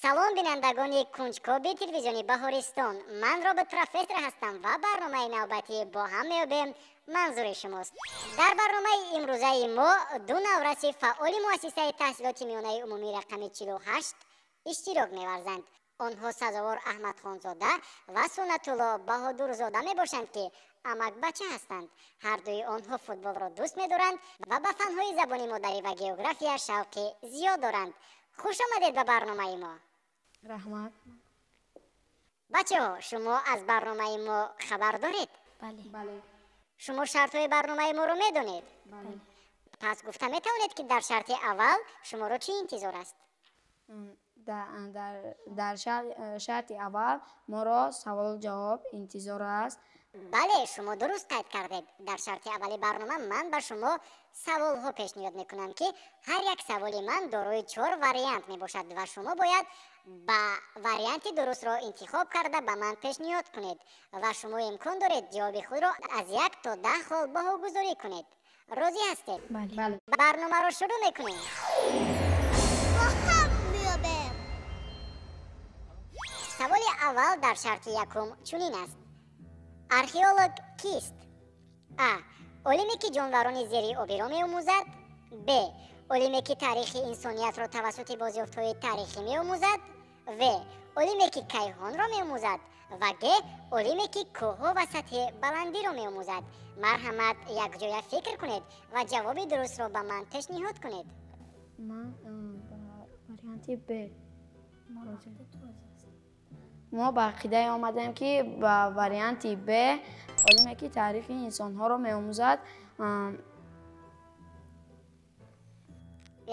Салом, бинандагони кунҷкоби телевизиони Баҳористон. Ман Робот Профессор ҳастам ва барномаи навбатӣ бо ҳам меёбем манзури шумост. Дар барномаи имрӯзаи мо ду навраси фаъоли муассисаи таҳсилоти миёнаи умумӣ рақами 48 иштирок меварзанд. Онҳо Сазовор Аҳмадхонзода ва Суннатулло Баҳодурзода мебошанд, ки амакбача ҳастанд. Ҳардуи онҳо футболро дӯст медоранд ва ба фанҳои забони модарӣ ва география шавқи зиёд доранд. Хуш омадед ба барномаи мо. Раҳмат. Бачаҳо, шумо аз барномаи мо хабар доред? Бале. Бале. Шумо шартҳои барномаи моро медонед? Бале. Пас гуфта метавонед, ки дар шарти аввал шуморо чӣ интизор аст? Дар шарти аввал моро саволу ҷавоб интизор аст. Бале, шумо дуруст қайд кардед. Дар шарти аввали барнома ман ба шумо саволҳо пешниҳод мекунам, ки ҳар як саволи ман дорои 4 вариант мебошад ва шумо бояд ба варианти дурустро интихоб карда ба ман пешниҳод кунед ва шумо имкон доред ҷавоби худро аз 1 то 10 хол баҳогузорӣ кунед. Розӣ ҳастед? Бале. Бале. Барномаро шурӯъ мекунем. Бо ҳам меёбем. Саволи аввал дар шарти якум чунин аст. Археолог кист? А. Олиме, ки ҷонварони зери обиро меомӯзад. Б. Олиме, ки таърихи инсониятро тавассути бозёфтҳои таърихӣ меомӯзад. В. Олиме, ки кайҳонро меомӯзад. Ва Г. Олиме, ки кӯҳҳо ва сатҳи баландиро меомӯзад. Марҳамат, якҷоя фикр кунед ва ҷавоби дурустро ба ман пешниҳод кунед. Ман ба варианти Б. Мо ба ақидае омадем, ки ба варианти Б, олиме, ки таърихи инсонҳоро меомӯзад.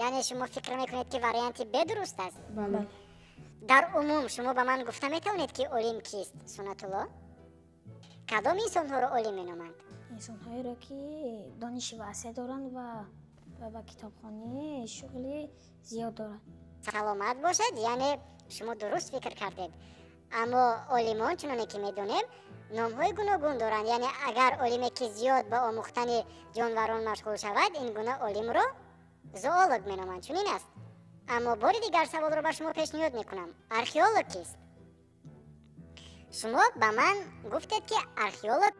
Яъне шумо фикр мекунед, ки варианти Б дуруст аст? Бале. Дар умум шумо ба ман гуфта метавонед, ки олим кист, Суннатулло? Кадом инсонҳоро олим меноманд? Инсонҳоеро, ки дониши васеъ доранд ва ба китобхонӣ шуғли зиёд доранд. Саломат бошед, яъне шумо дуруст фикр кардед. Аммо олимон, чуноне ки медонем, номҳои гуногун доранд. Яъне агар олиме, ки зиёд ба омӯхтани ҷонварон машғул шавад, ин гуна олимро зоолог меноманд. Чунин аст. Аммо бори дигар саволро ба шумо пешниҳод мекунам. Археолог кист? Шумо ба ман гуфтед, ки археолог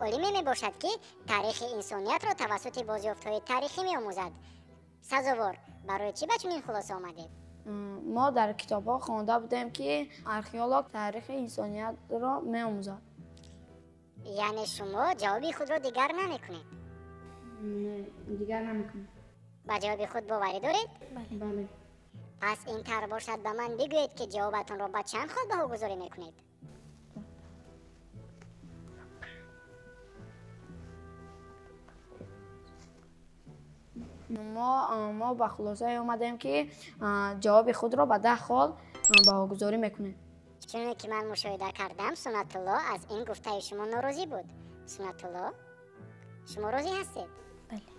олиме мебошад, ки таърихи инсониятро тавассути бозёфтҳои таърихӣ меомӯзад. Сазовор, барои чӣ ба чунин хулоса омадед? Мо дар китобҳо хонда будем, ки археолог таърихи инсониятро меомӯзад. Яъне шумо ҷавоби худро дигар намекунед? Не, дигар намекунем. Ба ҷавоби худ боварӣ доред? Бале. Бале. Пас ин тавр бошад, ба ман бигӯед, ки ҷавобатонро ба чанд хол баҳогузорӣ мекунед? Мо ба хулосае омадем, ки ҷавоби худро ба 10 хол баҳогузорӣ мекунем. Чуноне ки ман мушоҳида кардам, Суннатулло аз ин гуфтаи шумо норозӣ буд. Суннатулло, шумо розӣ ҳастед? Бале.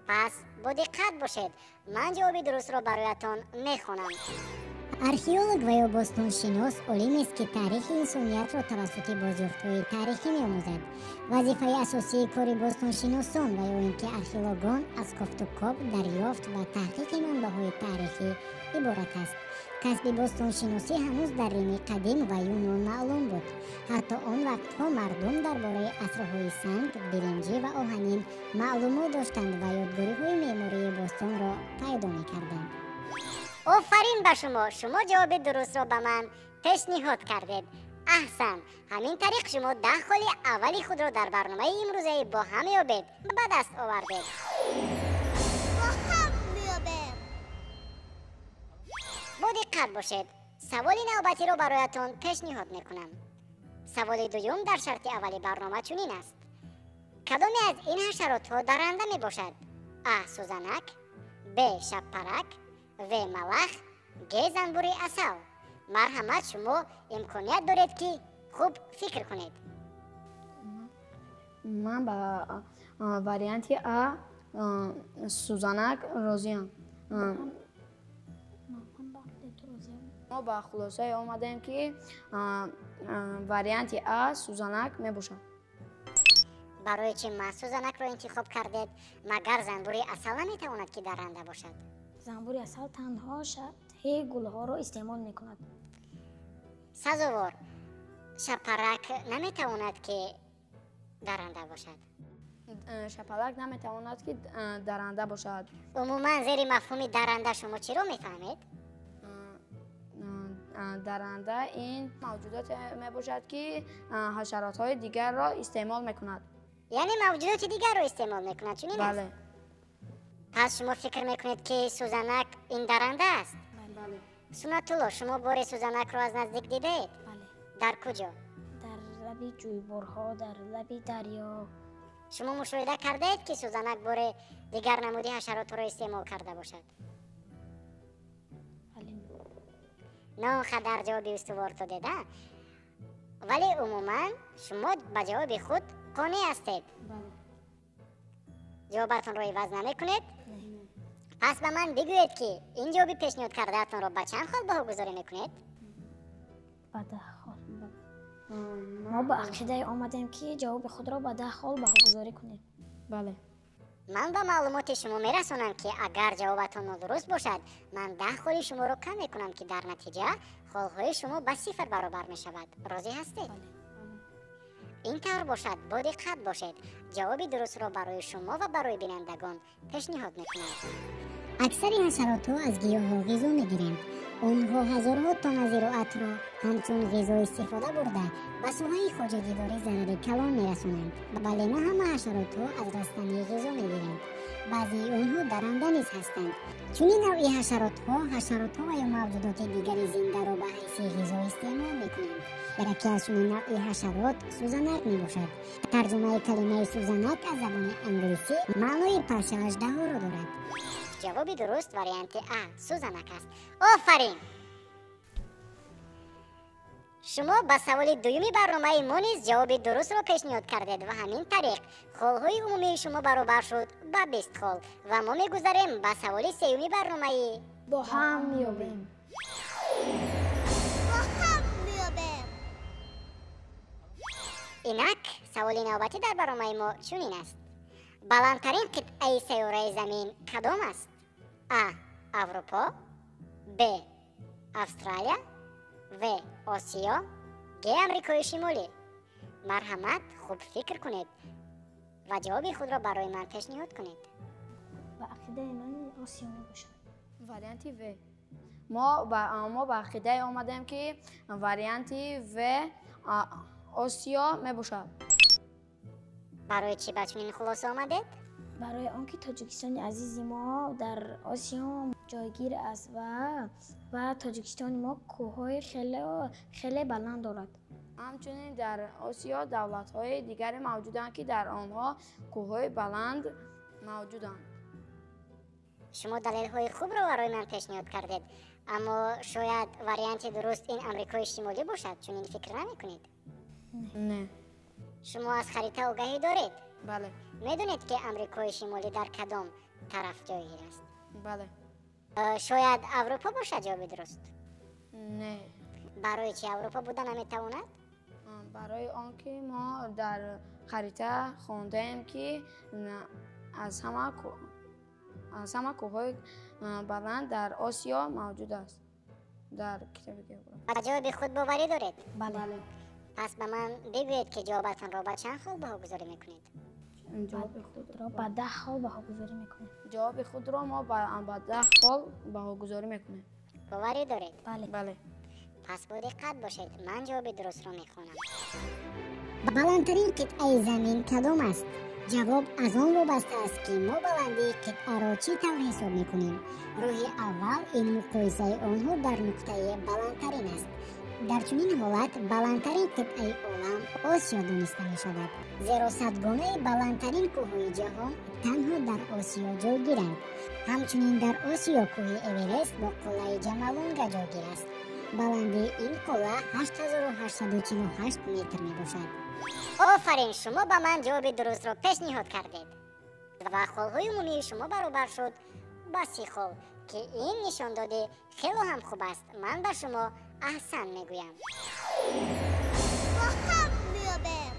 Пас бо диққат бошед, ман ҷавоби дурустро бароятон мехонам. Археолог ва ё бостоншинос олимест, ки таърихи инсониятро тавассути бозёфтҳои таърихӣ меомӯзад. Вазифаи асосии кори бостоншиносон ва ё ин ки археологон аз кофтукоб, дарёфт ва таҳқиқи манбаъҳои таърихӣ иборат аст. Касби бостоншиносӣ ҳанӯз дар Рими қадим ва Юнон маълум буд. Ҳатто он вақтҳо мардум дар бораи асрҳои санг, биринҷӣ ва оҳанин маълумот доштанд ва ёдгориҳои меъмории бостонро пайдо мекарданд. Офарин ба шумо! Шумо ҷавоби дурустро ба ман пешниҳод кардед. Аҳсан! Ҳамин тариқ шумо 10 холи аввали худро дар барномаи имрӯзаи бо ҳам меёбед ба даст овардед. Бо ҳам меёбем. Бо диққат бошед. Саволи навбатиро бароятон пешниҳод мекунам. Саволи дуюм дар шарти аввали барнома чунин аст. Кадоме аз ин ҳашаротҳо дарранда мебошад? А. Сӯзанак, Б. Шабпарак, В. Малах, Г. Занбури асал. Марҳамат, шумо имконият доред, ки хуб фикр кунед. Ман ба варианти А, сӯзанак розиам. Мо ба хулосае омадем, ки варианти А сӯзанак мебошад. Барои чӣ ман сӯзанакро интихоб кардед? Магар занбури асал наметавонад, ки дарранда бошад? Занбури асал танҳо шаҳди гулҳоро истеъмол мекунад. Сазовор, шапарак наметавонад ки даранда бошад. Шапалак наметавонад ки даранда бошад. Умуман зери мафҳуми даранда шумо чиро мефаҳмед? Даранда ин мавҷудоте мебошад ки ҳашаротҳои дигарро истеъмол мекунад. Яъне мавҷудоти дигарро истеъмол мекунад, чунин аст? Бале. Пас шумо фикр мекунед ки сӯзанак ин даранда аст? Бале. Суннатулло, шумо боре сӯзанакро аз наздик дидаед? Бале. Дар куҷо? Дар лаби ҷӯйборҳо, дар лаби дарё. Шумо мушоҳида кардаед ки сӯзанак боре дигар намуди ҳашаротҳоро истеъмол карда бошад? Бале. На он қадар ҷавоби устувор додед, а? Вале умуман шумо ба ҷавоби худ қонеъ ҳастед. Бале. Ҷавобатонро иваз намекунед? Пас ба ман бигӯед ки ин ҷавоби пешниҳод кардаатонро ба чанд хол баҳогузорӣ мекунед? Ба 10 хол. Мо ба ақидае омадем ки ҷавоби худро ба 10 хол баҳогузорӣ кунем. Бале. Ман ба маълумоти шумо мерасонам ки агар ҷавобатон нодуруст бошад, ман 10 холи шуморо кам мекунам ки дар натиҷа холҳои шумо ба 0 баробар мешавад. Розӣ ҳастед? Бале. Ин тавр бошад, бо диққат бошед. Ҷавоби дурустро барои шумо ва барои бинандагон пешниҳод мекунам. Аксари ҳашаротҳо аз гиёҳҳо ғизо мегиранд. Онҳо ҳазорҳо тонна зироатро ҳамчун ғизо истифода бурда ба соҳаи хоҷагидорӣ зарари калон мерасонанд. Вале на ҳама ҳашаротҳо аз растанӣ ғизо мегиранд. Баъзеи онҳо даранда низ ҳастанд. Чунин навъи ҳашаротҳо ҳашаротҳо ва ё мавҷудоти дигари зиндаро ба ҳайси ғизо истеъмол мекунанд. Яке аз чунин навъи ҳашарот сӯзанак мебошад. Тарҷумаи калимаи сӯзанак аз забони англисӣ маънои паша аждаҳоро дорад. Ҷавоби дуруст варианти А сӯзанак аст. Офарин! Шумо ба саволи дуюми барномаи мо низ ҷавоби дурустро пешниҳод кардед ва ҳамин тариқ холҳои умумии шумо баробар шуд ба 20 хол ва мо мегузарем ба саволи сеюми барномаи бо ҳам меёбем. Бо ҳам меёбем. Инак саволи навбатӣ дар барномаи мо чунин аст. Баландтарин қитъаи сайёраи замин кадом аст? А. Аврупо, Б. Австралия, В. Осиё, Г. Амрикои Шимолӣ. Марҳамат, хуб фикр кунед ва ҷавоби худро барои ман пешниҳод кунед. Ба ақидаи ман Осиё мебошад. Варианти В. Мо ба ақидае омадем ки варианти В Осиё мебошад. Барои чӣ ба чунин хулоса омадед? Барои он ки Тоҷикистони азизи мо дар Осиё ҷойгир аст ва Тоҷикистони мо кӯҳҳои хеле баланд дорад. Ҳамчунин дар Осиё давлатҳои дигаре мавҷуданд ки дар онҳо кӯҳҳои баланд мавҷуданд. Шумо далелҳои хубро барои ман пешниҳод кардед, аммо шояд варианти дуруст ин Амрикои Шимолӣ бошад, чунин фикр намекунед? Не. Шумо аз харита огаҳӣ доред? Бале. Медонед ки Амрикои Шимолӣ дар кадом тараф ҷойгир аст? Бале. Шояд Аврупо бошад ҷавоби дуруст? Не. Барои чӣ Аврупо буда наметавонад? Барои он ки мо дар харита хондаем ки аз ҳама кӯҳҳои баланд дар Осиё мавҷуд аст. Дар китоби география. Ба ҷавоби худ боварӣ доред? Бале. Пас ба ман бигӯед ки ҷавобатонро ба чанд хол баҳогузорӣ мекунед? Ҷавоби худро ба 10 хол баҳогузорӣ мекунем. Ҷавоби худро мо ба 10 хол баҳогузорӣ мекунем. Боварӣ доред? Бале. Бале. Пас бо диққат бошед, ман ҷавоби дурустро мехонам. Баландтарин қитъаи замин кадом аст? Ҷавоб аз он вобаста аст ки мо баландии қитъаро чӣ тавр ҳисоб мекунем. Роҳи аввал ин муқоисаи онҳо дар нуқтаи баландтарин аст. Дар чунин ҳолат баландтарин қитъаи олам Осиё дониста мешавад, зеро садгонаи баландтарин кӯҳҳои ҷаҳон танҳо дар Осиё ҷойгиранд. Ҳамчунин дар Осиё кӯҳи Эверест бо қуллаи Ҷамалунга ҷойгир аст. Баландии ин қулла 8848 метр мебошад. Офарин, шумо ба ман ҷавоби дурустро пешниҳод кардед ва холҳои умумии шумо баробар шуд ба 30 хол, ки ин нишондодӣ хело ҳам хуб аст. Ман ба шумо аҳсан мегӯям. Бо ҳам меёбем.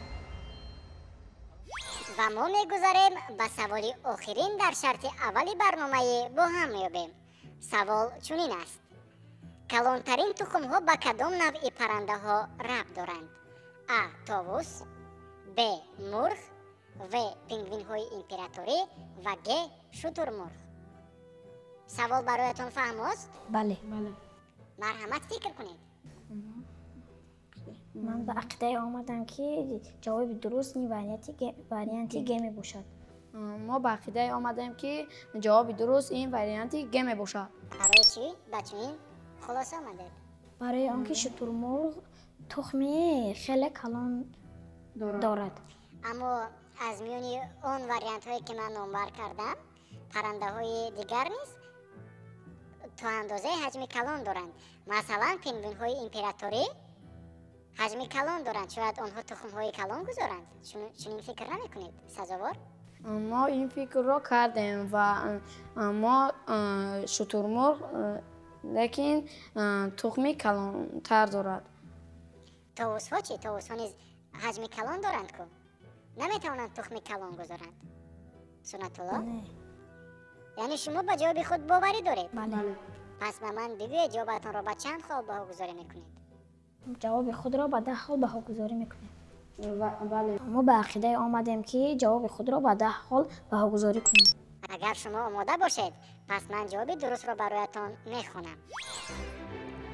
Ва мо мегузарем ба саволи охирин дар шарти аввали барномаи бо ҳам меёбем. Савол чунин аст: калонтарин тухмҳо ба кадом навъи паррандаҳо рабт доранд? А. Товус, Б. Мурғ, В. Пингвинҳои императорӣ ва Г. Шутурмурғ. Савол бароятон фаҳмост? Бале. Марҳамат, фикр кунед. Ман ба ақидае омадам, ки ҷавоби дуруст ин варианти Г мебошад. Мо ба ақидае омадем, ки ҷавоби дуруст ин варианти Г мебошад. Барои чӣ ба чунин хулоса омадед? Барои он ки шутурмурғ тухми хеле калон дорад. Аммо аз миёни он вариантҳое, ки ман номбар кардам, паррандаҳои дигар низ то андозаи ҳаҷми калон доранд. Масалан, пингвинҳои императорӣ ҳаҷми калон доранд. Шояд онҳо тухмҳои калон гузоранд. Чунин фикр намекунед, Сазовор? Мо ин фикрро кардем ва мо шутурмурғ, лекин тухми калонтар дорад. Товусҳо чӣ? Товусҳо низ ҳаҷми калон доранд ку? Наметавонанд тухми калон гузоранд? Суннатулло, яъне шумо ба ҷавоби худ боварӣ доред? Бале. Пас ба ман бигӯед, ҷавобатонро ба чанд хол баҳогузорӣ мекунед? Ҷавоби худро ба 10 хол баҳогузорӣ мекунем. Бале. Мо ба ақидае омадем, ки ҷавоби худро ба 10 хол баҳогузорӣ кунем. Агар шумо омода бошед, пас ман ҷавоби дурустро бароятон мехонам.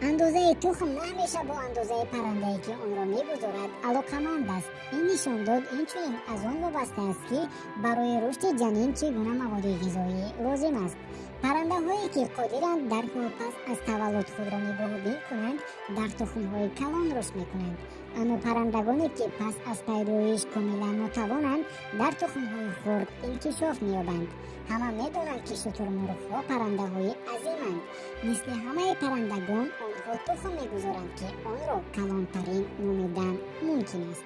Андозаи тухм на ҳамеша бо андозаи паррандае, ки онро мегузорад, алоқаманд аст. Ин нишондод инчунин аз он вобаста аст, ки барои рушди ҷанин чӣ гуна маводи ғизоӣ лозим аст. Паррандаҳое, ки қодиранд дарҳол пас аз таваллуд худро нигоҳубин кунанд, дар тухмҳои калон рушд мекунанд. Аммо паррандагоне, ки пас аз пайдоиш комилан нотавонанд, дар тухмҳои хурд инкишоф меёбанд. Ҳама медонанд, ки шутурмурғҳо паррандаҳои азиманд. Мисли ҳамаи паррандагон, онҳо тухм мегузоранд, ки онро калонтарин номидан мумкин аст.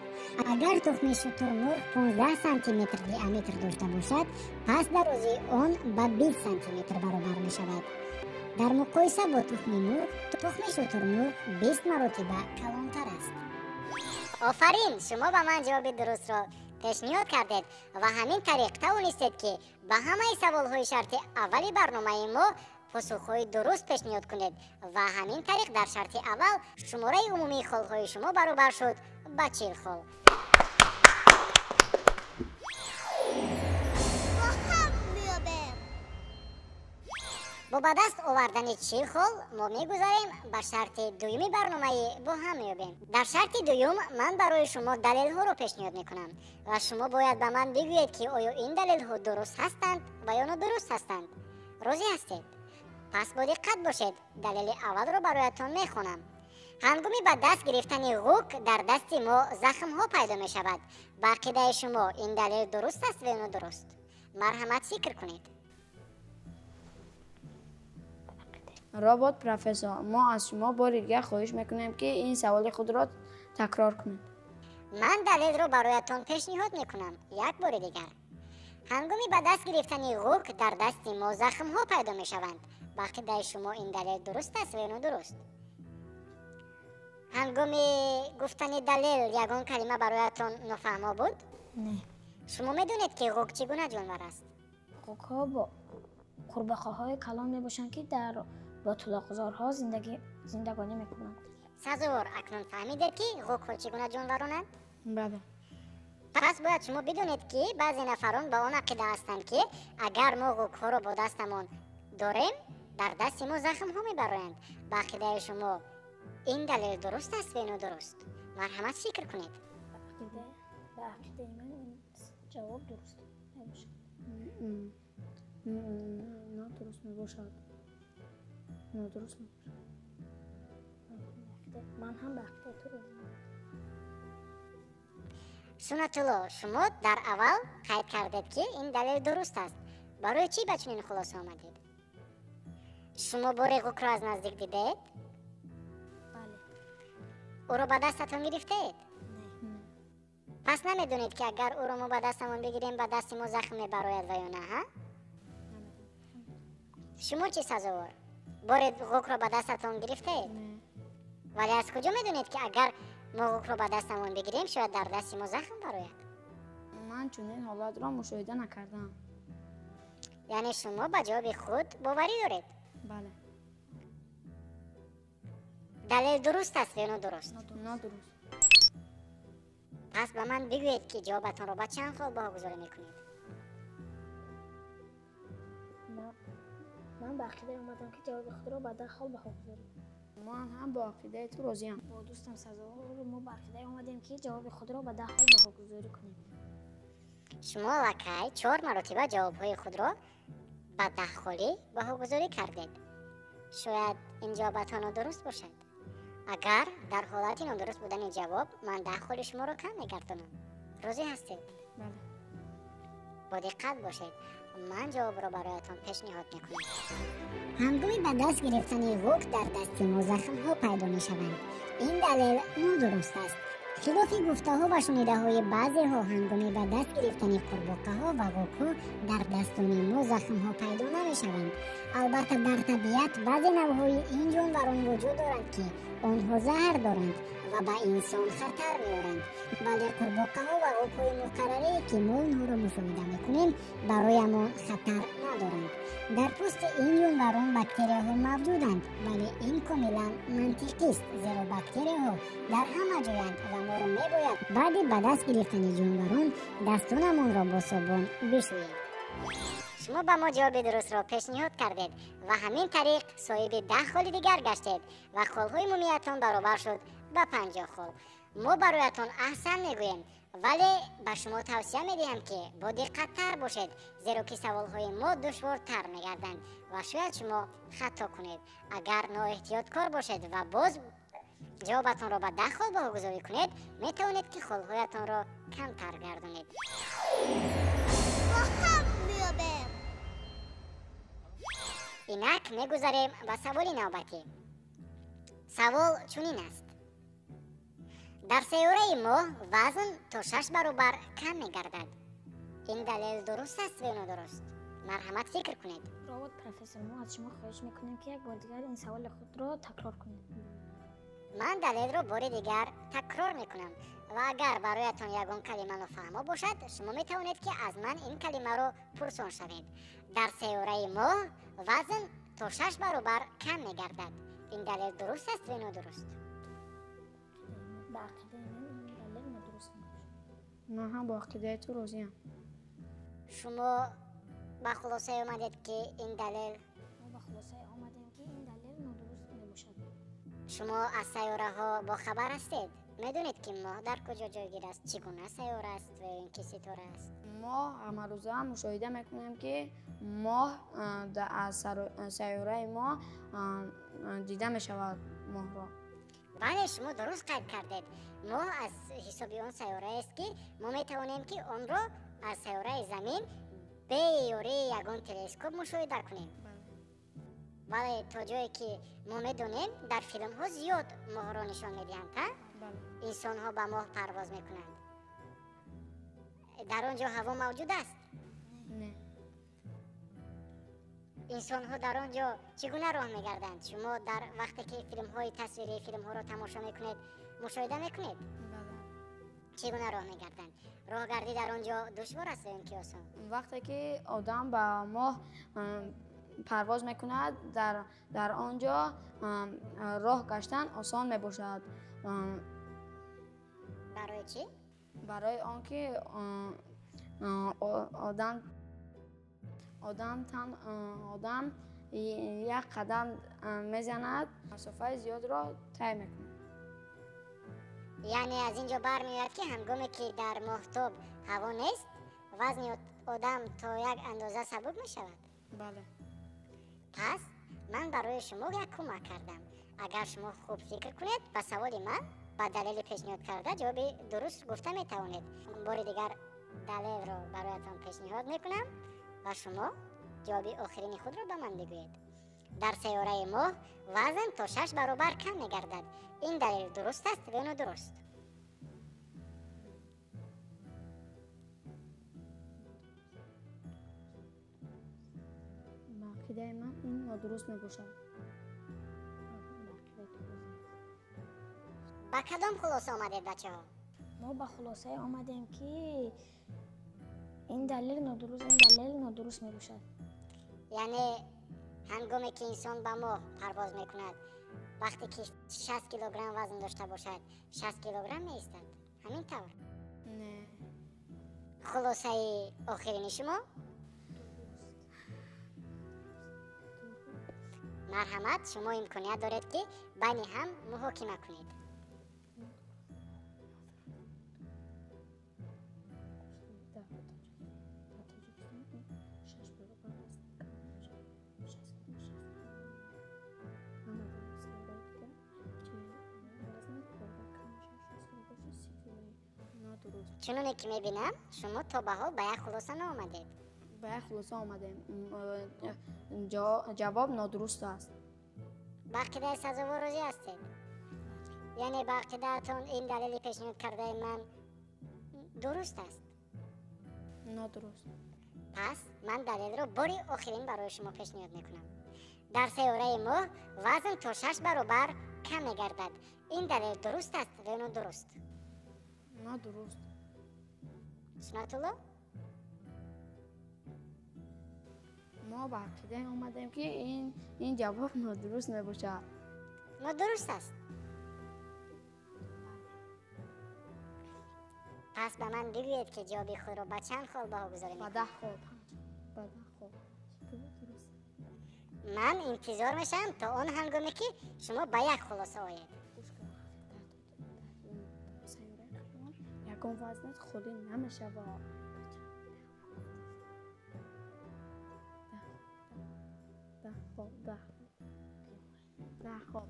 Агар тухми шутурмурғ 15 сантиметр диаметр дошта бошад, пас дарозии он ба 20 сантиметр баробар мешавад. Дар муқоиса бо тухми мурғ, тухми шутурмурғ 20 маротиба калонтар аст. Офарин, шумо ба ман ҷавоби дурустро пешниҳод кардед ва ҳамин тариқ тавонистед, ки ба ҳамаи саволҳои шарти аввали барномаи мо посухҳои дуруст пешниҳод кунед ва ҳамин тариқ дар шарти аввал шумораи умумии холҳои шумо баробар шуд ба 40 хол. Бо ба даст овардани 40 хол мо мегузарем ба шарти дуюми барномаи «Бо ҳам меёбем». Дар шарти дуюм ман барои шумо далелҳоро пешниҳод мекунам ва шумо бояд ба ман бигӯед, ки оё ин далелҳо дуруст ҳастанд ва ё нодуруст ҳастанд. Розӣ ҳастед? Пас бо диққат бошед, далели аввалро бароятон мехонам. Ҳангоми ба даст гирифтани ғӯк дар дасти мо захмҳо пайдо мешавад. Ба ақидаи шумо ин далел дуруст аст ва ё нодуруст? Марҳамат, фикр кунед. Робот профессор, мо аз шумо бори дигар хоҳиш мекунем, ки ин саволи худро такрор кунед. Ман далелро бароятон пешниҳод мекунам як бори дигар. Ҳангоми ба даст гирифтани ғӯк дар дасти мо захмҳо пайдо мешаванд. Ба ақидаи шумо ин далел дуруст аст ва ё нодуруст? Ҳангоми гуфтани далел ягон калима бароятон нофаҳмо буд? Не. Шумо медонед, ки ғӯк чӣ гуна ҷонвар аст? Ғӯкҳо бо қурбақаҳои калон мебошанд, ки дар ботулоқзорҳо зиндагонӣ мекунанд. Сазовор, акнун фаҳмидед, ки ғӯкҳо чӣ гуна ҷонваронанд? Бале. Пас бояд шумо бидонед, ки баъзе нафарон ба он ақида ҳастанд, ки агар мо ғӯкҳоро бо дастамон дорем, дар дасти мо захмҳо мебароянд. Ба ақидаи шумо ин далел дуруст аст ва нодуруст? Марҳамат, фикр кунед. Ба ақидаи ман ин ҷавоб дуруст мебошад. Нодуруст мебошад. Нодуруст мебошад. Ман ҳам ба ақидаи ту розиам. Суннатулло, шумо дар аввал қайд кардед, ки ин далел дуруст аст. Барои чӣ ба чунин хулоса омадед? Шумо боре ғӯкро аз наздик дидаед? Бале. Ӯро ба дастатон гирифтаед? Не. Пас намедонед, ки агар ӯро мо ба дастамон бигирем, ба дасти мо захм мебарояд ва ё на, ҳа? Шумо чӣ, Сазовор, боре ғӯкро ба дастатон гирифтаед? Вале аз куҷо медонед, ки агар мо ғӯкро ба дастамон бигирем, шояд дар дасти мо захм барояд? Ман чунин ҳолатро мушоҳида накардам. Яъне шумо ба ҷавоби худ боварӣ доред? Бале. Далел дуруст аст ё нодуруст? Нодуруст. Пас ба ман бигӯед, ки ҷавобатонро ба чанд хол баҳогузорӣ мекунед? Ман ба ақидае омадам, ки ҷавоби худро ба 10 хол баҳогузорӣ. Ман ҳам бо ақидаи ту розиам. Бо дӯстам Сазовор мо ба ақидае омадем, ки ҷавоби худро ба 10 хол баҳогузорӣ кунем. Шумо аллакай 4 маротиба ҷавобҳои худро ба 10 холӣ баҳогузорӣ кардед. Шояд ин ҷавобатон нодуруст бошад. Агар дар ҳолати нодуруст будани ҷавоб ман 10 холи шуморо кам мегардонам. Розӣ ҳастед? Бале. Бо диққат бошед. Ман ҷавобро бароятон пешниҳод мекунам. Ҳангоми ба даст гирифтани ғӯк дар дасти мо захмҳо пайдо мешаванд. Ин далел нодуруст аст. Хилофи гуфтаҳо ва шунидаҳои баъзеҳо, ҳангоми ба даст гирифтани қурбоқаҳо ва ғӯкҳо дар дастони мо захмҳо пайдо намешаванд. Албатта, дар табиат баъзе навъҳои ин ҷонварон вуҷуд доранд, ки онҳо заҳр доранд ва ба инсон хатар меоранд. Вале қурбоқаҳо ва ғӯкҳои муқаррарие, ки мо онҳоро мушоҳида мекунем, бароямон хатар надоранд. Дар пӯсти ин ҷонварон бактерияҳо мавҷуданд, вале ин комилан мантиқист, зеро бактерияҳо дар ҳама ҷоянд ва моро мебояд баъди ба даст гирифтани ҷонварон дастонамонро бо собун бишӯем. Шумо ба мо ҷавоби дурустро пешниҳод кардед ва ҳамин тариқ соҳиби 10 холи дигар гаштед ва холҳои умумиятон баробар шуд ба 50 хол. Мо бароятон аҳсан мегӯем, вале ба шумо тавсия медиҳам, ки бодиққаттар бошед, зеро ки саволҳои мо душвортар мегарданд ва шояд шумо хато кунед. Агар ноэҳтиёткор бошед ва боз ҷавобатонро ба 10 хол баҳогузорӣ кунед, метавонед, ки холҳоятонро камтар гардонед. Инак мегузарем ба саволи навбатӣ. Савол чунин аст: дар сайёраи Моҳ вазн то 6 баробар кам мегардад. Ин далел дуруст аст ё нодуруст? Марҳамат, фикр кунед. Робот профессор, мо аз шумо хоҳиш мекунем, ки як бор дигар ин саволи худро такрор кунед. Ман далелро бори дигар такрор мекунам ва агар бароятон ягон калима нофаҳмо бошад, шумо метавонед, ки аз ман ин калимаро пурсон шавед. Дар сайёраи Моҳ вазн то 6 баробар кам мегардад. Ин далел дуруст аст ё нодуруст? Ба ақидаи ман ин далел нодуруст мебошад. Ман ҳам бо ақидаи ту розиам. Шумо ба хулосае омадед, ки ин далел? Мо ба хулосае омадем, ки ин далел нодуруст мебошад. Шумо аз сайёраҳо бохабар ҳастед? Медонед, ки Моҳ дар куҷо ҷойгир аст, чӣ гуна сайёра аст ва ин ки ситора аст? Мо ҳамарӯза мушоҳида мекунем, ки Моҳ аз сайёраи мо дида мешавад Моҳро. Бале, шумо дуруст қайд кардед. Моҳ аз ҳисоби он сайёраест, ки мо метавонем, ки онро аз сайёраи Замин бе ёрии ягон телескоп мушоҳида кунем. Вале то ҷое ки мо медонем, дар филмҳо зиёд моҳро нишон медиҳанд, ҳа? Инсонҳо ба моҳ парвоз мекунанд. Дар он ҷо ҳаво мавҷуд аст? Не. Инсонҳо дар он ҷо чӣ гуна роҳ мегарданд? Шумо дар вақте ки филмҳои тасвирии филмҳоро тамошо мекунед, мушоҳида мекунед? Бале. Чӣ гуна роҳ мегарданд? Роҳгардӣ дар он ҷо душвор аст ё ин ки осон? Вақте ки одам ба моҳ парвоз мекунад, дар он ҷо роҳ гаштан осон мебошад. Барои чӣ? Барои он ки одам як қадам мезанад, масофаи зиёдро тай мекунад. Яъне аз ин ҷо бармеояд, ки ҳангоме ки дар моҳтоб ҳаво нест, вазни одам то як андоза сабук мешавад? Бале. Пас ман барои шумо як кӯмак кардам. Агар шумо хуб фикр кунед, ба саволи ман ба далели пешниҳод карда ҷавоби дуруст гуфта метавонед. Бори дигар далелро бароятон пешниҳод мекунам ва шумо ҷавоби охирини худро ба ман бигӯед. Дар сайёраи Моҳ вазн то 6 баробар кам мегардад. Ин далел дуруст аст ё нодуруст? Ба ақидаи ман ин нодуруст мебошад. Ба кадом хулоса омадед, бачаҳо? Мо ба хулосае омадем, ки ин далел нодуруст мебошад. Яъне Ҳангоме ки инсон ба моҳ парвоз мекунад, вақте ки 60 килограмм вазн дошта бошад, 60 килограмм меистад. Ҳамин тавр? Не. Хулосаи охирини шумо? Марҳамат, шумо имконият доред, ки байни ҳам муҳокима кунед. Чуноне ки мебинам, шумо то ба ҳол ба як хулоса наомадед. Ба як хулоса омадем. Ҷавоб нодуруст аст. Ба ақидаи сазовор розӣ ҳастед? Яъне ба ақидаатон ин далели пешниҳод кардаи ман дуруст аст? Нодуруст. Пас ман далелро бори охирин барои шумо пешниҳод мекунам. Дар сайёраи моҳ вазн то 6 баробар кам мегардад. Ин далел дуруст аст ё нодуруст? Нодуруст. Сунатулло? Мо ба ақидае омадем, ки ин ҷавоб нодуруст мебошад. Нодуруст аст. Пас ба ман бигӯед, ки ҷавоби худро ба чанд хол баҳогузорӣ Ба мекунед? 10 хол. Ба 10 хол. Ман интизор мешавам то он ҳангоме, ки шумо ба як хулоса оед. Гӯш кун. Дар сайёраи Қиём ягон вазнат холӣ намешавад. 10 хол, 10 10 хол.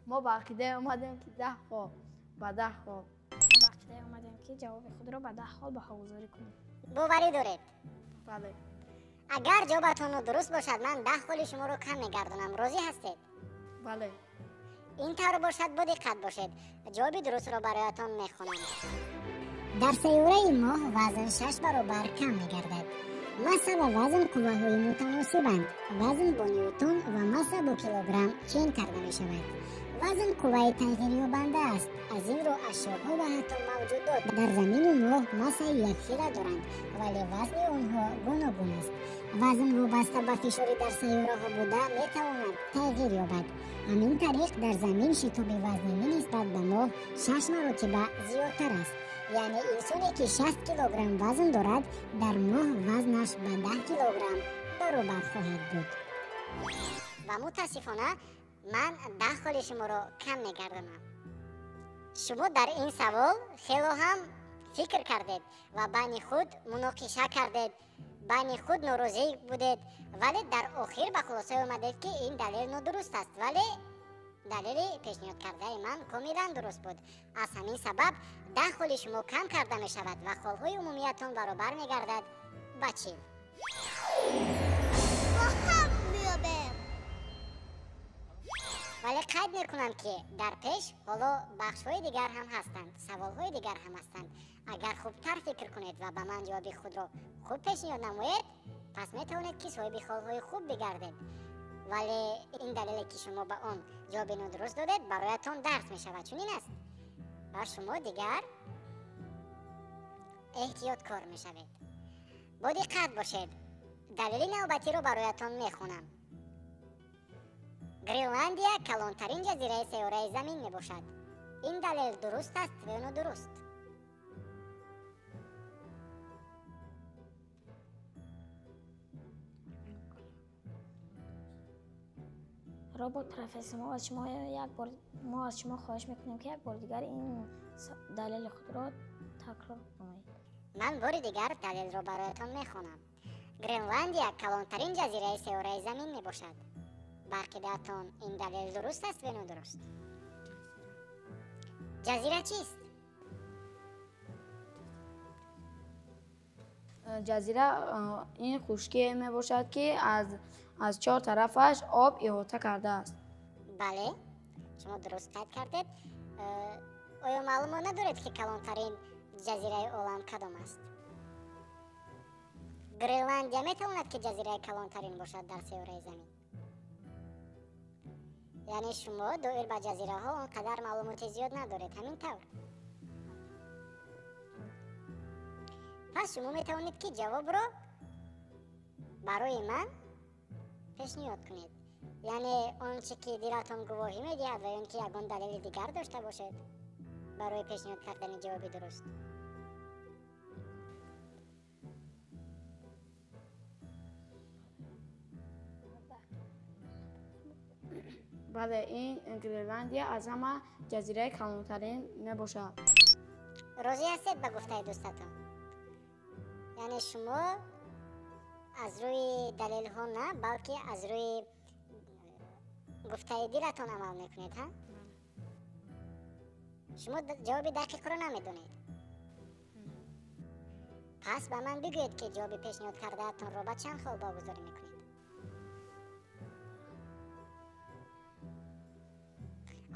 Мо ба ақидае омадем, ки 10 хол, ба 10 хол. Мо ба ақидае омадем, ки ҷавоби худро ба 10 хол баҳогузорӣ кунем. Боварӣ доред? Бале. Агар ҷавобатон нодуруст бошад, ман 10 холи шуморо кам мегардонам. Розӣ ҳастед? Бале. Ин тавр бошад, бо диққат бошед. Ҷавоби дурустро бароятон мехонам. Дар сайёраи моҳ вазн 6 баробар кам мегардад. Масса ва вазн қувваҳои мутаносибанд. Вазн бо ньютон ва масса бо килограмм чен карда мешавад. Вазн қувваи тағйирёбанда аст. Аз ин рӯ ашёҳо ва ҳатто мавҷудот дар замину моҳ массаи якхела доранд, вале вазни онҳо гуногун аст. Вазн вобаста ба фишори дар сайёраҳо буда метавонад тағйир ёбад. Ҳамин тариқ, дар замин шитоби вазнинӣ нисбат ба моҳ 6 маротиба зиёдтар аст. Яъне инсоне, ки 60 килограмм вазн дорад, дар моҳ вазнаш ба 10 килограмм баробар хоҳад буд. Ва мутаассифона, ман 10 холи шуморо кам мегардонам. Шумо дар ин савол хело ҳам фикр кардед ва байни худ муноқиша кардед, байни худ норозӣ будед, вале дар охир ба хулосае омадед, ки ин далел нодуруст аст, вале далели пешниҳод кардаи ман комилан дуруст буд. Аз ҳамин сабаб 10 холи шумо кам карда мешавад ва холҳои умумиятон баробар мегардад ба 40. Бо ҳам меёбем. Вале қайд мекунам, ки дар пеш ҳоло бахшҳои дигар ҳам ҳастанд, саволҳои дигар ҳам ҳастанд. Агар хубтар фикр кунед ва ба ман ҷавоби худро хуб пешниҳод намоед, пас метавонед, ки соҳиби холҳои хуб бигардед. Вале ин далеле, ки шумо ба он ҷавоби нодуруст додед, бароятон дарс мешавад. Чунин аст, ва шумо дигар эҳтиёткор мешавед. Бо диққат бошед, далели навбатиро бароятон мехонам. Гренландия калонтарин ҷазираи сайёраи замин мебошад. Ин далел дуруст аст ё нодуруст? Робот профессор, мо аз шумо як бор, мо аз шумо хоҳиш мекунем, ки як бори дигар ин далели худро такрор намоед. Ман бори дигар далелро бароятон мехонам. Гренландия калонтарин ҷазираи сайёраи замин мебошад. Ба ақидаатон, ин далел дуруст аст ё нодуруст? Ҷазира чист? Ҷазира ин хушкие мебошад, ки аз чор тарафаш об иҳота кардааст. Бале, шумо дуруст қайд кардед. Оё маълумот надоред, ки калонтарин ҷазираи олам кадом аст? Гренландия метавонад, ки ҷазираи калонтарин бошад дар сайёраи замин? Яъне шумо доир ба ҷазираҳо он қадар маълумоти зиёд надоред, ҳамин тавр? Пас шумо метавонед, ки ҷавобро барои ман пешниҳод кунед. Яъне он чӣ ки дилатон гувоҳӣ медиҳад ва ё ин ки ягон далели дигар дошта бошед барои пешниҳод кардани ҷавоби дуруст? Бале, ин Гренландия аз ҳама ҷазираи калонтарин мебошад. Розӣ ҳастед ба гуфтаи дӯстатон? Яъне шумо аз рӯи далелҳо на, балки аз рӯи гуфтаи дилатон амал мекунед, ҳа? Шумо ҷавоби дақиқро намедонед. Пас ба ман бигӯед, ки ҷавоби пешниҳод кардаатонро ба чанд хол богузорӣ мекунед?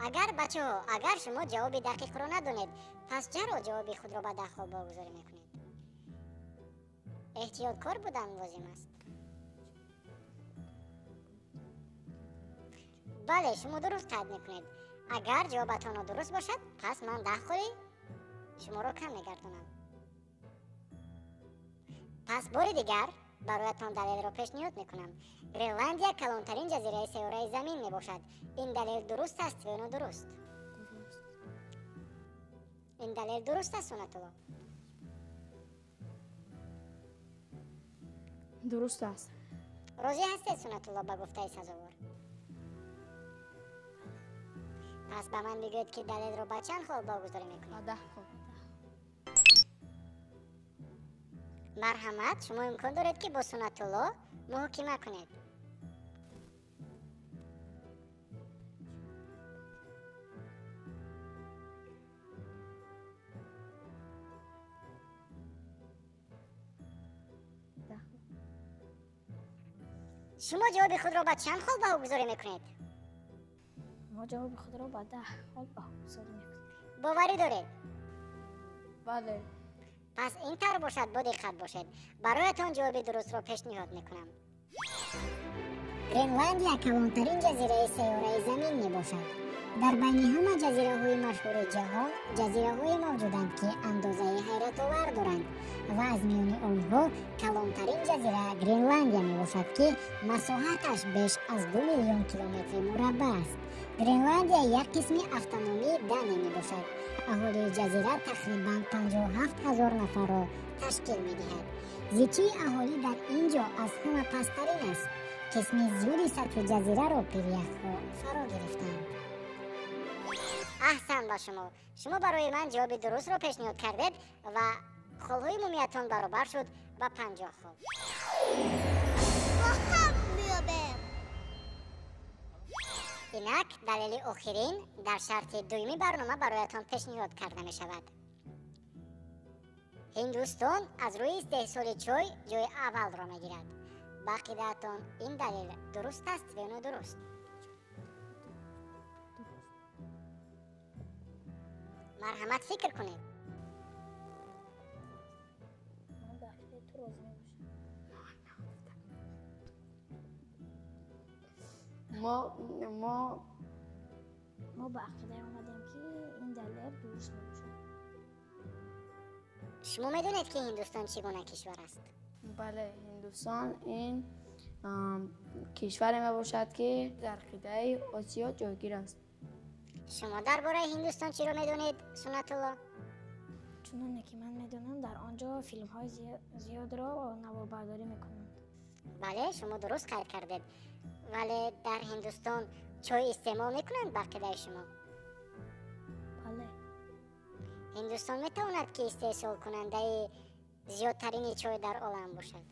Агар бачаҳо, агар шумо ҷавоби дақиқро надонед, пас чаро ҷавоби худро ба 10 хол богузорӣ мекунед? Эҳтиёткор будан лозим аст. Бале, шумо дуруст қайд мекунед. Агар ҷавобатон нодуруст бошад, пас ман 10 холи шуморо кам мегардонам. Пас бори дигар бароятон далелро пешниҳод мекунам. Гренландия калонтарин ҷазираи сайёраи Замин мебошад. Ин далел дуруст аст ё нодуруст? Ин далел дуруст аст, Сунатулло? Дуруст аст. Розӣ ҳастед, Сунатулло, ба гуфтаи сазовор? Пас ба ман бигӯед, ки далелро ба чанд хол богузорӣ мекунед? Ба 10 хол. Марҳамат, шумо имкон доред, ки бо Сунатулло муҳокима кунед. Шумо ҷавоби худро ба чанд хол баҳогузорӣ мекунед? Мо ҷавоби худро ба 10 хол баҳогузорӣ мекунем. Боварӣ доред? Бале. Пас ин тавр бошад, бо диққат бошед. Бароятон ҷавоби дурустро пешниҳод мекунам. Гренландия калонтарин ҷазираи сайёраи Замин мебошад. Дар байни ҳама ҷазираҳои машҳури ҷаҳон ҷазираҳое мавҷуданд, ки андозаи ҳайратовар доранд ва аз миёни онҳо калонтарин ҷазира Гренландия мебошад, ки масоҳаташ беш аз 2 миллион километри мураббаъ аст. Гренландия як қисми автономии Дания мебошад. Аҳолии ҷазира тақрибан 57 ҳазор нафарро ташкил медиҳад. Зичии аҳолӣ дар ин ҷо аз ҳама пасттарин аст. Қисми зиёди сатҳи ҷазираро пиряхҳо фаро гирифтанд. Аҳсан ба шумо. Шумо барои ман ҷавоби дурустро пешниҳод кардед ва холҳои умумиятон баробар шуд ба 50 хол. Бо ҳам меёбем. Инак далели охирин дар шарти дуюми барнома бароятон пешниҳод карда мешавад. Ҳиндустон аз рӯи истеҳсоли чой ҷои аввалро мегирад. Ба ақидаатон ин далел дуруст аст ё нодуруст? Марҳамат, фикр кунед. Ман ба ақидаи ту розӣ мебошам. Мо ба ақидае омадем, ки ин далел дуруст мебошад. Шумо медонед, ки Ҳиндустон чӣ гуна кишвар аст? Бале, Ҳиндустон ин кишваре мебошад, ки дар қитъаи Осиё ҷойгир аст. Шумо дар бораи Ҳиндустон чиро медонед, Сунатулло? Чуноне ки ман медонам, дар он ҷо филмҳои зиёдро наворбардорӣ мекунанд. Бале, шумо дуруст қайд кардед. Вале дар Ҳиндустон чой истеъмол мекунанд ба ақидаи шумо? Бале. Ҳиндустон метавонад, ки истеҳсолкунандаи зиёдтарини чой дар олам бошад?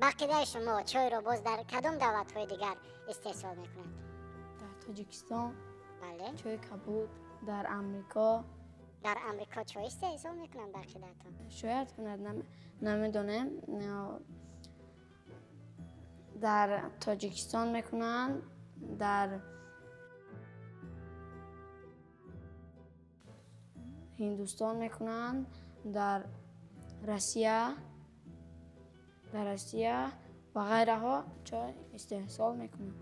Ба ақидаи шумо чойро боз дар кадом давлатҳои дигар истеҳсол мекунанд? Дар Тоҷикистон. Бале. Чойи кабуд, дар Амрико. Дар Амрико чой истеҳсол мекунанд ба ақидаатон? Шояд кунад, намедонем. Дар Тоҷикистон мекунанд, дар Ҳиндустон мекунанд, дар Россия ва ғайраҳо чой истеҳсол мекунанд.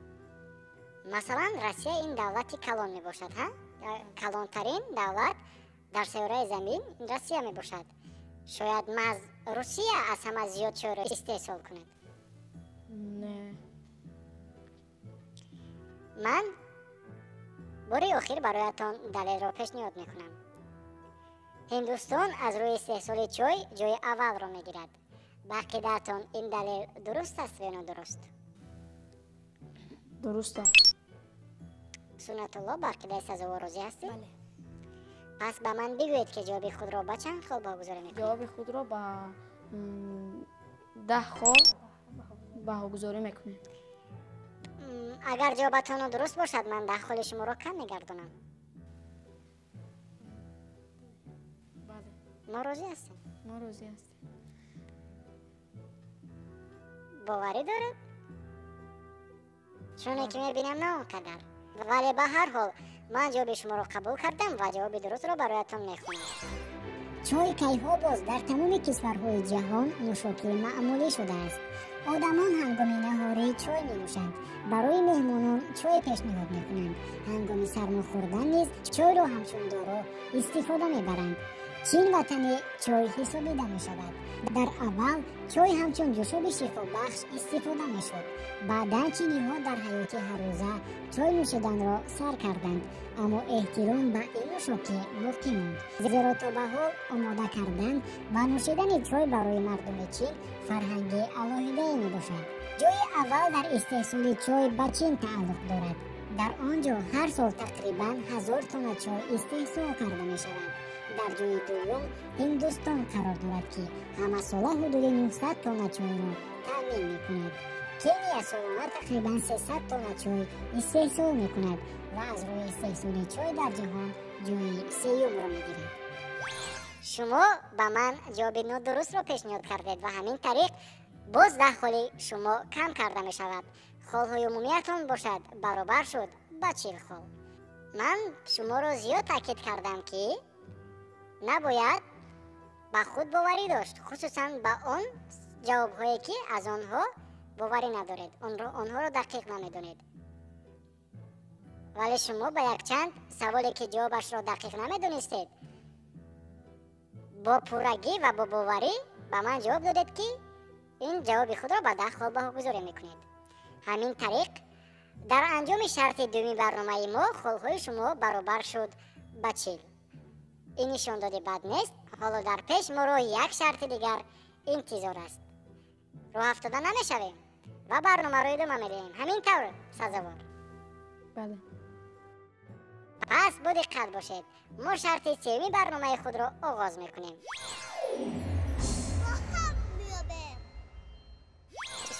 Масалан, Россия ин давлати калон мебошад, ҳа? Калонтарин давлат дар сайёраи Замин Россия мебошад. Шояд маҳз Русия аз ҳама зиёд чойро истеҳсол кунад. Не. Ман бори охир бароятон далелро пешниҳод мекунам. Ҳиндустон аз рӯи истеҳсоли чой ҷои аввалро мегирад. Ба ақидаатон ин далел дуруст аст ё нодуруст? Дуруст аст. Суннатулло, ба ақидаи сазовор розӣ ҳастед? Бале. Пас ба ман бигӯед, ки ҷавоби худро ба чанд хол баҳогузорӣ мекунед? Ҷавоби худро ба 10 хол баҳогузорӣ мекунем. Агар ҷавобатон нодуруст бошад, ман 10 холи шуморо кам мегардонам. Бале. Мо розӣ ҳастем? Мо розӣ ҳастем. Боварӣ доред? Чуне ки мебинам, на он қадар. Вале ба ҳар ҳол ман ҷавоби шуморо қабул кардам ва ҷавоби дурустро бароятон мехонам. Чой кайҳо боз дар тамоми кишварҳои ҷаҳон нӯшокии маъмулӣ шудааст. Одамон ҳангоми наҳорӣ чой менӯшанд, барои меҳмонон чой пешниҳод мекунанд, ҳангоми сармо хӯрдан низ чойро ҳамчун дору истифода мебаранд. Чин ватани чой ҳисобида мешавад. Дар аввал чой ҳамчун ҷӯшоби шифобахш истифода мешуд. Баъдан чиниҳо дар ҳаёти ҳаррӯза чой нӯшиданро сар карданд, аммо эҳтиром ба ин нӯшокӣ боқӣ монд, зеро то ба ҳол омода кардан ва нӯшидани чой барои мардуми Чин фарҳанги алоҳидае мебошад. Ҷои аввал дар истеҳсоли чой ба Чин тааллуқ дорад. Дар он ҷо ҳар сол тақрибан 1000 тонна чой истеҳсол карда мешавад. Дар ҷои дуюм Ҳиндустон қарор дорад, ки ҳамасола ҳудуди 900 тонна чойро таъмин мекунад. Кения солона тақрибан 300 тонна чой истеҳсол мекунад ва аз рӯи истеҳсоли чой дар ҷаҳон ҷои сеюмро мегирад. Шумо ба ман ҷавоби нодурустро пешниҳод кардед ва ҳамин тариқ боз 10 холи шумо кам карда мешавад. Холҳои умумиятон бошад баробар шуд ба 40 хол. Ман шуморо зиёд таъкид кардам, ки набояд ба худ боварӣ дошт, хусусан ба он ҷавобҳое, ки аз онҳо боварӣ надоред, онҳоро дақиқ намедонед. Вале шумо ба якчанд саволе, ки ҷавобашро дақиқ намедонистед, бо пуррагӣ ва бо боварӣ ба ман ҷавоб додед, ки ин ҷавоби худро ба 10 хол баҳогузорӣ мекунед. Ҳамин тариқ дар анҷоми шарти дуюми барномаи мо холҳои шумо баробар шуд ба 40. Ин нишондоди бад нест. Ҳоло дар пеш моро як шарти дигар интизор аст. Роҳ афтода намешавем ва барномаро идома медиҳем. Ҳамин тавр, сазовор? Бале. Пас бо диққат бошед. Мо шарти сеюми барномаи худро оғоз мекунем.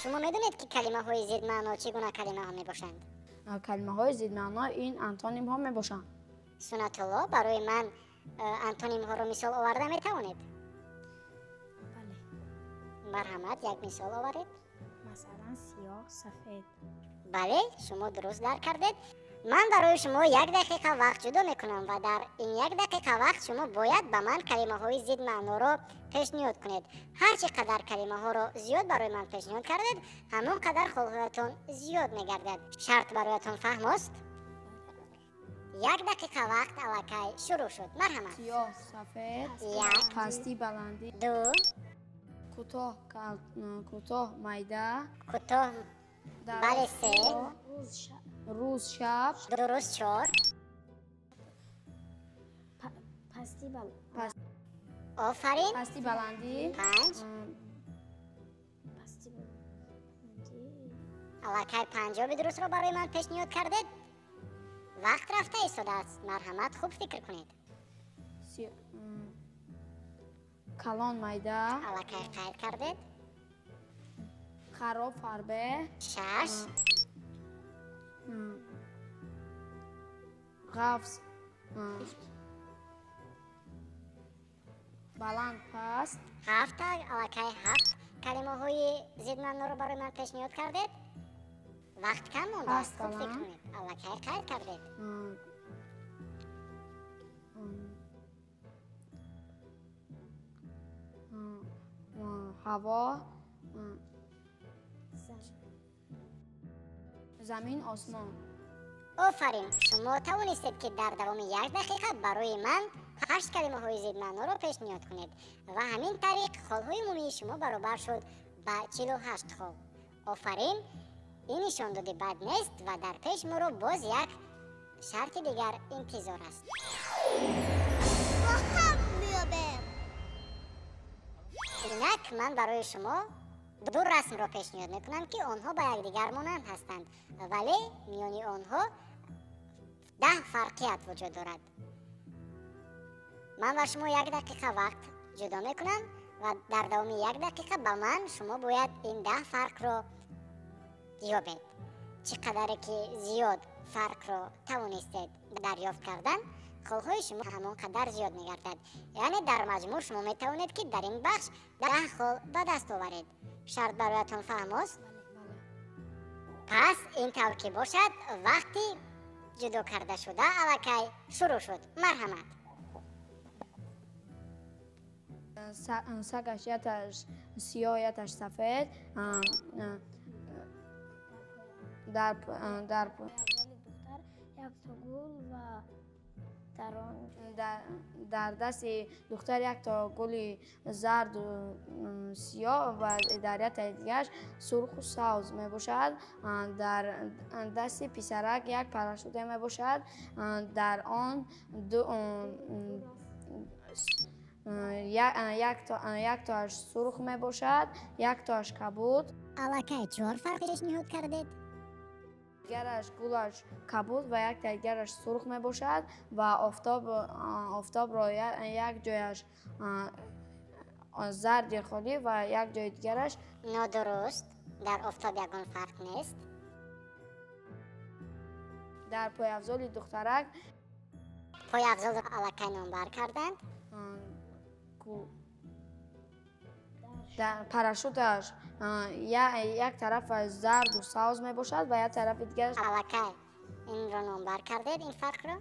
Шумо медонед, ки калимаҳои зидмаъно чӣ гуна калимаҳо мебошанд? Калимаҳои зидмаъно ин антонимҳо мебошанд. Суннатулло, барои ман антонимҳоро мисол оварда метавонед? Бале. Марҳамат, як мисол оваред. Масалан, сиёҳ, сафед. Бале, шумо дуруст дарк кардед. Ман барои шумо 1 дақиқа вақт ҷудо мекунам ва дар ин 1 дақиқа вақт шумо бояд ба ман калимаҳои зидмаъноро пешниҳод кунед. Ҳар чӣ қадар калимаҳоро зиёд барои ман пешниҳод кардед, ҳамон қадар холҳоятон зиёд мегардад. Шарт бароятон фаҳмост? 1 дақиқа вақт аллакай шурӯъ шуд. Марҳамат. Сиёҳ, сафед, 1, пастӣ, баландӣ, 2, кӯтоҳ, кӯтоҳ, майда, кӯтоҳ, бале, 3, рӯз, шаб, дуруст, 4, пастӣ, офарин, пастӣ, баландӣ, 5, пастӣ, баландӣ. Аллакай 5 ҷавоби дурустро барои ман пешниҳод кардед. Вақт рафта истодааст. Марҳамат, хуб фикр кунед. Калон, майда, аллакай қайд кардед. Хароб, фарбе, 6, ғафз, баланд, паст. 7, аллакай 7 калимаҳои зидмаъноро барои ман пешниҳод кардед. Вақт кам мондааст, хуб фикр кунед. Аллакай қайд кардед. Ҳаво, замин, осмон. Офарин, шумо тавонистед, ки дар давоми 1 дақиқа барои ман 8 калимаҳои зидмаъноро пешниҳод кунед ва ҳамин тариқ холҳои умумии шумо баробар шуд ба 48 хол. Офарин, ин нишондоди бад нест ва дар пеш моро боз як шарти дигар интизор аст. Бо ҳам меёбем. Инак ман барои шумо ду расмро пешниҳод мекунам, ки онҳо ба якдигар монанд ҳастанд, вале миёни онҳо 10 фарқият вуҷуд дорад. Ман ба шумо 1 дақиқа вақт ҷудо мекунам ва дар давоми 1 дақиқа ба ман шумо бояд ин 10 фарқро ёбед. Чӣ қадаре ки зиёд фарқро тавонистед дарёфт кардан, холҳои шумо ҳамон қадар зиёд мегардад. Яъне дар маҷмӯъ шумо метавонед, ки дар ин бахш 10 хол ба даст оваред. Шарт бароятон фаҳмост? Пас ин тавр ки бошад, вақти ҷудо карда шуда аллакай шурӯъ шуд. Марҳамат. Сагаш яташ сиёҳ, яташ сафед. Дар духтар якто гул ва дар дасти духтар якто гули зарду сиёҳ ва дар яктаи дигараш сурху сабз мебошад. Дар дасти писарак як парашюте мебошад. Дар он яктоаш сурх мебошад, яктоаш кабуд. Аллакай 4 фарқ пешниҳод кардед. Дигараш гулаш кабуд ва яктаи дигараш сурх мебошад ва офтобро як ҷояш зарди холӣ ва як ҷои дигараш нодуруст. Дар офтоб ягон фарқ нест. Дар пойафзоли духтарак пойафзолро аллакай номбар карданд. Дар парашюташ як тарафаш зарду сабз мебошад ва як тарафи дигараш аллакай инро номбар кардед, ин фарқро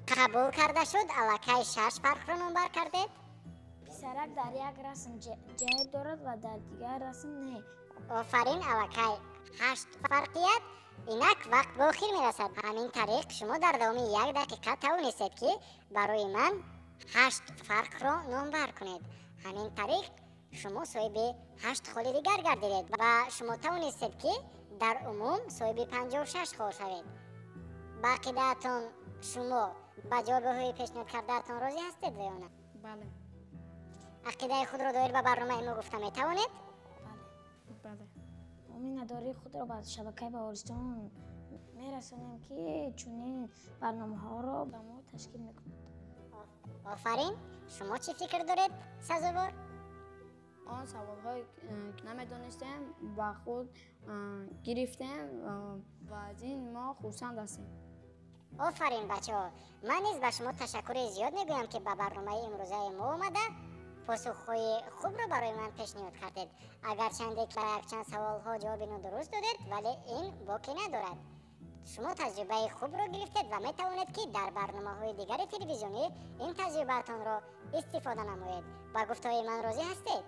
қабул карда шуд. Аллакай 6 фарқро номбар кардед. Писарак дар як расм ҷайб дорад ва дар дигар расм не. Офарин, аллакай 8 фарқият. Инак вақт ба охир мерасад. Ҳамин тариқ шумо дар давоми 1 дақиқа тавонистед, ки барои ман 8 фарқро номбар кунед. Ҳамин тариқ шумо соҳиби 8 холи дигар гардидед ва шумо тавонистед, ки дар умум соҳиби 56 хол шавед. Ба ақидаатон шумо ба ҷавобҳои пешниҳод кардаатон розӣ ҳастед ва ё на? Бале. Ақидаи худро доир ба барномаи мо гуфта метавонед? Бале. Мо миннатдории худро ба шабакаи Баҳористон мерасонем, ки чунин барномаҳоро ба мо ташкил мекунад. Офарин. Шумо чӣ фикр доред, Сазовор? Он саволҳое ки намедонистем ба худ гирифтем ва аз ин мо хурсанд ҳастем. Офарин, бачаҳо. Ман низ ба шумо ташаккури зиёд мегӯям, ки ба барномаи имрӯзаи мо омада посухҳои хубро барои ман пешниҳод кардед. Агарчанде ки ба якчанд саволҳо ҷавоби нодуруст додед, вале ин боке надорад. Шумо таҷрибаи хубро гирифтед ва метавонед, ки дар барномаҳои дигари телевизионӣ ин таҷрибаатонро истифода намоед. Ба гуфтаҳои ман розӣ ҳастед?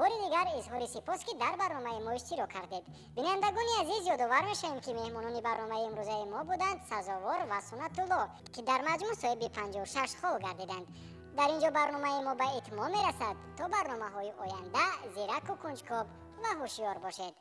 Бори дигар изҳори сипос, ки дар барномаи мо иштирок кардед. Бинандагони азиз, ёдовар мешавем, ки меҳмонони барномаи имрӯзаи мо буданд Сазовор ва Суннатулло, ки дар маҷмӯъ соҳиби 56 хол гардиданд. Дар ин ҷо барномаи мо ба итмом мерасад. То барномаҳои оянда зираку кунҷкоб ва ҳушёр бошед.